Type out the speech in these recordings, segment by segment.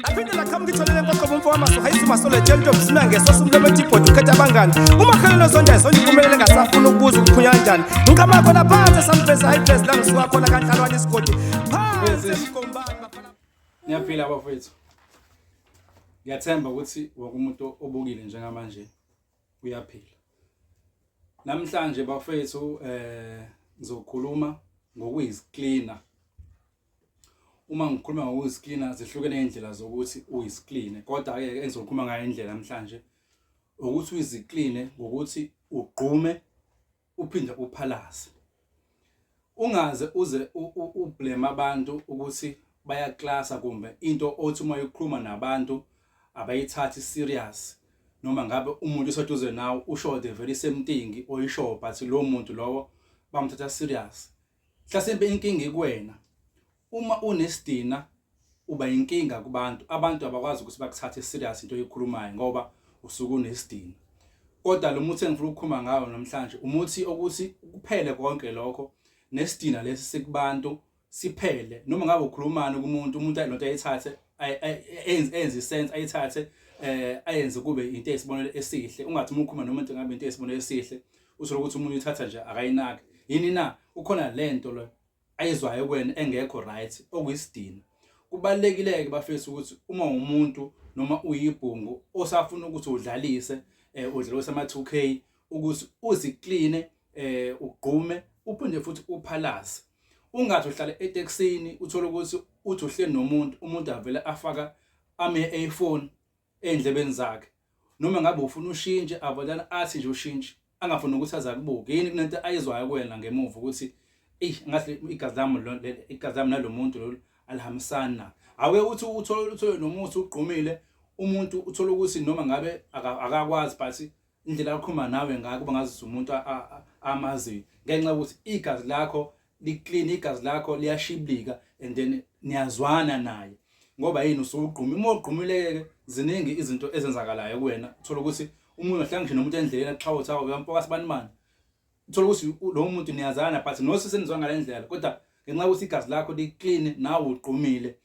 Aphinde laqhamuka ithole lenkoqobo umfo wamaso hayisuma solo etshela intombi sina ngesosa umlomo ethi ibhodi ukhetha abangani umakhelwane osonda esonda impumelelo engasafuni ukubuza ukuphunya kanjani ngiqhamuka khona phansi esamfesa hayiphezi la ngisuka khona kanhlalwane isigodi phansi emgombani bafana. Niyaphila bafowethu. Ngiyathemba ukuthi wonke umuntu obukile njengamanje uyaphila. Namhlanje bafethu ngizokhuluma ngokuyiziklina. Uma ngikhuluma ngokuziklina zihlukene indlela zokuthi uyizikline, kodwa ke engizokhuluma ngayo indlela namhlanje ukuthi uyizikline ngokuthi ugqume uphinde uphalaze. Ungaze uze ublame abantu ukuthi bayaklasa kumbe into othi uma uyikhuluma nabantu abayithathi serious noma ngabe umuntu oseduze nawe usho the very same thing oyisho but lo muntu lowo bamthatha serious. Hlasimpe inkinga ikuwena. Uma unesidina uba inkinga kubantu, abantu abakwazi ukuthi bakuthathe serious into oyikhulumayo ngoba usuke unesidina. Kodwa lo muthi engifuna ukukhuluma ngawo namhlanje umuthi okuthi kuphele konke lokho nesidina lesi sikubantu siphele noma ngabe ukhulumani kumuntu umuntu lonto ayithathe enze isense ayithathe ayenze kube into eyisibonelo esihle. Ungathi uma ukhuluma nomuntu ngabe into eyisibonelo esihle uthole ukuthi umuntu uyithatha nje akayinaki. Yini na? Ukhona lento lo ayizwayo kuwena engekho right okuyisidina. Kubalulekile-ke bafethu ukuthi uma umuntu noma uyibhungu osafuna ukuthi udlalise udlalise ama-2K ukuthi uzikline ugqume uphinde futhi uphalaze. Ungathi uhlala etekisini uthole ukuthi uthi uhleli nomuntu umuntu avele afaka ame eyifoni ey'ndlebeni zakhe noma ngabe ufuna ushintshe avalana athi nje ushintshe angafuni ukuthi aze akubuke yini kunento ayizwayo kuwena ngemuva ukuthi eyi ngathi igazi lami igazi lami nalo muntu lolu alihambisani na. Ake uthi uthole uthole nomuthi ugqumile umuntu uthole ukuthi noma ngabe akakwazi but indlela akhuluma nawe ngayo kuba ngazi umuntu amaziyo ngenxa yokuthi igazi lakho liclean igazi lakho liyashiblika and then niyazwana naye ngoba yini usugquma uma ugqumile ke ziningi izinto ezenzakalayo kuwena uthola ukuthi umuntu uhlanga ngisho nomuntu endleleni axhawutha awu uyampoka sibani mani uthola ukuthi lo muntu niyazana but nosise nizwa ngale ndlela kodwa ngenxa yokuthi igazi lakho liclean nawe ugqumile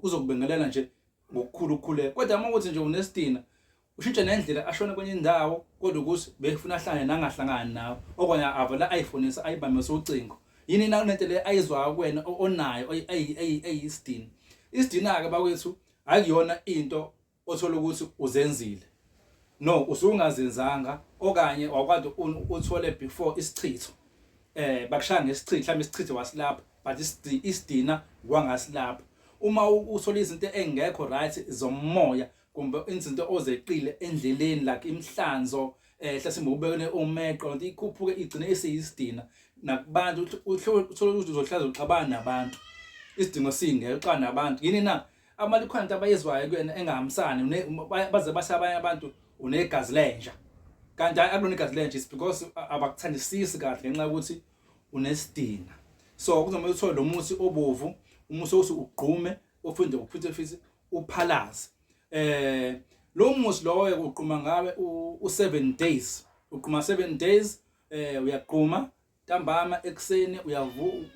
uzokubingelela nje ngokukhulu ukukhuleka kodwa uma ukuthi nje unesidina ushintshe nendlela ashone kwenye indawo kodwa ukuthi befuna ahlangane nangahlangani nawe okanye avela ayifonisa ayibambise ucingo yini na kunento le ayizwayo kuwena onayo eyisidina. Isidina-ke bakwethu akuyona into othola ukuthi uzenzile no usungazenzanga okanye wakade uthole before isichitho bakushaya ngesichitho mhlawumbe isichitho wasilapha but isidina wangasilapha. Uma uthola izinto engekho right zomoya kumbe izinto ozeqile endleleni like imhlanzo hlasimbe ubekene umeqo lonto ikhuphuke igcine isiyisidina nakubantu uthole ukuthi uzohlala uxabana nabantu isidingo singekho uxabana nabantu yini na amali khona into abayizwayo kuyena engahambisani baze base abanye abantu unegazi lenja kanti akulona igazi lenja it's because abakuthandisisi kahle ngenxa yokuthi unesidina. So kuzomele uthole lo muthi obovu umuthi othi ugqume uphinde uphinde futhi uphalaze. Lo muthi lowo ugquma ngawe u7 days ugquma 7 days uyagquma ntambama ekuseni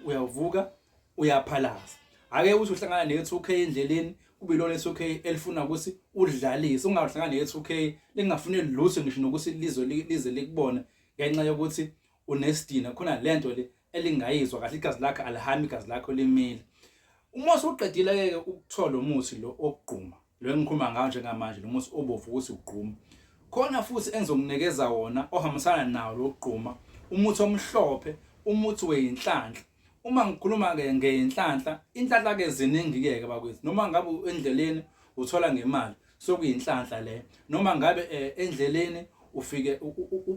uyavuka uyaphalaza. Ake uthi uhlangana ne-2K endleleni kube ilona 2K elifuna ukuthi udlalise ungahlangana ne-2K lingafuni lutho ngisho nokuthi lizwe lize likubone ngenxa yokuthi unesidina khona lento le elingayizwa kahle igazi lakhe alihambi igazi lakho limile. Uma usuqedile ke ukuthola umuthi lo okugquma lo engikhuluma ngawo njengamanje lo muthi obovu ukuthi ugquma khona futhi engizokunikeza wona ohambisana nawo lo kugquma umuthi omhlophe umuthi weyinhlanhla. Uma ngikhuluma ke ngeyinhlanhla inhlanhla ke ziningi ke bakwethu noma ngabe endleleni uthola ngemali sokuyinhlanhla le noma ngabe endleleni ufike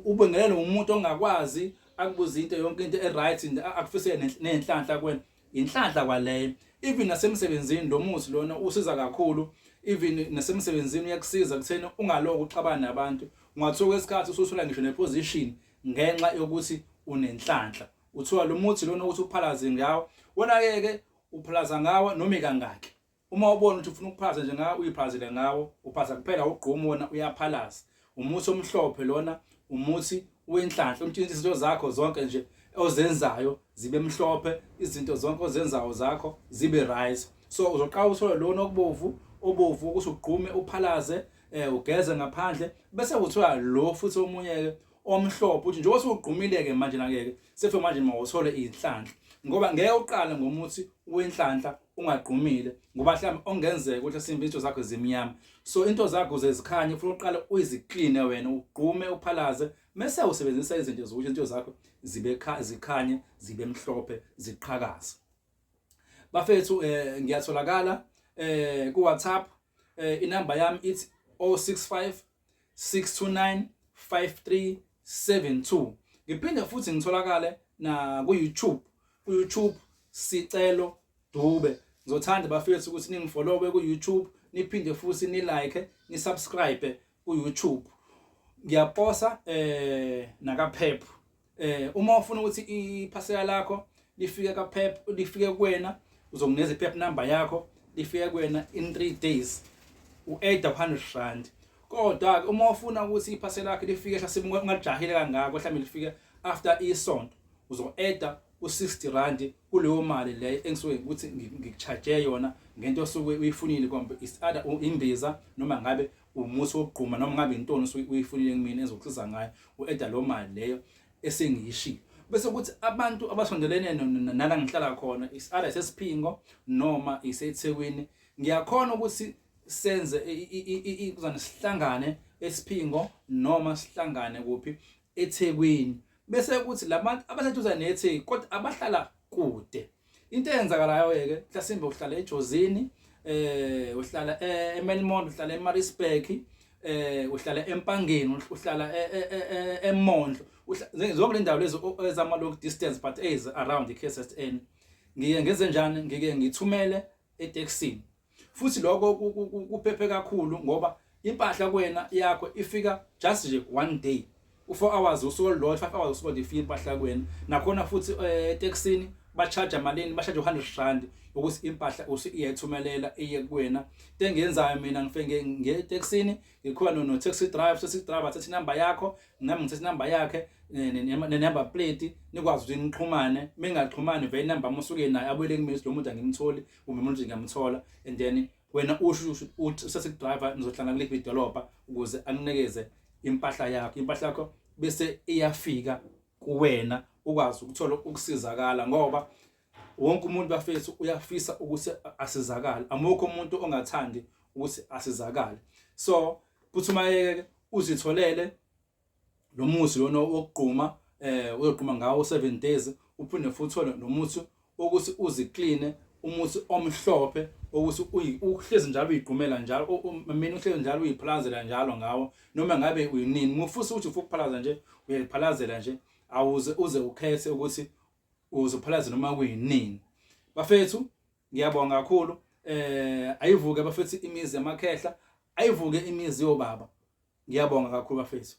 ubengelele umuntu ongakwazi akubuza into yonke into e-right akufisele nenhlanhla kuwena inhlanhla kwaleyo. Even nasemsebenzini lo muthi lona usiza kakhulu even nasemsebenzini uyakusiza kutheni ungaloko uxabana nabantu ungathuka isikhathi usuthola ngisho neposition ngenxa yokuthi unenhlanhla. Uthiwa lo muthi lona ukuthi uphalaze ngawo wona ke ke uphalaza ngawo noma ikangaki uma ubona ukuthi ufuna ukuphalaza nje ngawo uyiphalazele ngawo uphaza kuphela ugquma wona uyaphalaza. Umuthi omhlophe lona umuthi wenhlanhla umtshintsha izinto zakho zonke nje ozenzayo zibe mhlophe izinto zonke ozenzayo zakho zibe right. So uzoqala uthole lona okubovu obovu ukuthi ugqume uphalaze, ugeze ngaphandle, bese uthola lo futhi omunye ke omhlophe uthi njengoba usugqumile ke manje na ke sefike manje mawuthole inhlanhla, ngoba ngeke uqale ngomuthi wenhlanhla ungagqumile, ngoba mhlawumbe ongenzeka ukuthi simbe into zakho zimnyama. So into zakho uze zikhanye ufuna uqale uzikline wena, ugqume uphalaze, mase usebenzisa izinto zokuthi into zakho zibe zikhanye, zibe mhlophe, ziqhakaze. Bafethu, ngiyatholakala ku WhatsApp. Inamba yami ithi 065 629 5372. Ngiphinde futhi ngitholakale na ku YouTube, ku YouTube Sicelo Dube. Ngizothanda bafethu ukuthi ningifollowe ku YouTube, niphinde futhi ni like, ni subscribe ku YouTube. Ngiyaposa naka Pep. Uma ufuna ukuthi iphasela lakho lifike ka Pep, lifike kuwena, uzokunikeza iPep number yakho, lifike kuwena in 3 days, u-add R100. Kodwa ke uma ufuna ukuthi iphasela lakho lifike mhlawumbe ungajahile kangako, mhlawumbe lifike after isonto, uzo-adda u-60 rand kuleyo mali leyo engisuke ukuthi ngikucharge yona ngento osuke uyifunile, kombe is either imbiza noma ngabe umuthi wokugquma noma ngabe intoni osuke uyifunile kumina ezokusiza ngayo, u-adda lo mali leyo esengiyishilo. Bese kuthi abantu abasondelene nala ngihlala khona, is either isesiphingo noma iseThekwini, ngiyakhona ukuthi senze kuzane sihlangane esiphingo noma sihlangane kuphi eThekwini. Bese kuthi labantu abaseduze neTheku kodwa abahlala kude, into eyenzakalayo ke mhlasimbe uhlala eJozini, uhlala eMelmont, uhlala eMaritzburg, uhlala eMpangeni, uhlala eMondlo, zonke le ndawo lezo ezama long distance but is around iKZN, ngike ngenze njani? Ngike ngithumele eTaxini. Futhi lokho kuphephe kakhulu ngoba impahla kuwena yakho ifika just nje one day, u4 hours, usuku olulodwa, 5 hours, usuku olulodwa ifika impahla kuwena. Nakhona futhi eTaxini ba-charge malini? Ba-charge 100 rand ukuthi impahla usuyayithumelela iye kuwena. Into engiyenzayo mina, ngifike ngiye eTaxini, ngikhona no taxi driver, taxi driver athathe inamba yakho, nami ngithathe inamba yakhe ne-number plate, nikwazi ukuthi nixhumane. Mingaxhumani vele inamba musuke nayo abuyele kumina, lo muntu angimtholi, kumbe umuntu ngiyamthola, and then wena usho uthi taxi driver nizohlangana kuliphi idolobha ukuze akunikeze impahla yakho. Impahla yakho bese iyafika kuwena, ukwazi ukuthola ukusizakala, ngoba wonke umuntu bafethu uyafisa ukuthi asizakale, amukho umuntu ongathandi ukuthi asizakale. So phuthuma-ke uzitholele lo muthi lona wokugquma, uyogquma ngawo 7 days, uphinde futhi uthole nomuthi ukuthi uzikline, umuthi omhlophe ukuthi uhlezi njalo uyigqumela njalo, mina uhlezi njalo uyiphalazela njalo ngawo noma ngabe uyinini. Mufisa ukuthi ufuna ukuphalaza nje, uyayiphalazela nje, awuze uze ukhethe ukuthi uzophalaza noma kuyinini. Bafethu, ngiyabonga kakhulu. Ayivuke bafethu imizi yamakhehla, ayivuke imizi yobaba. Ngiyabonga kakhulu bafethu.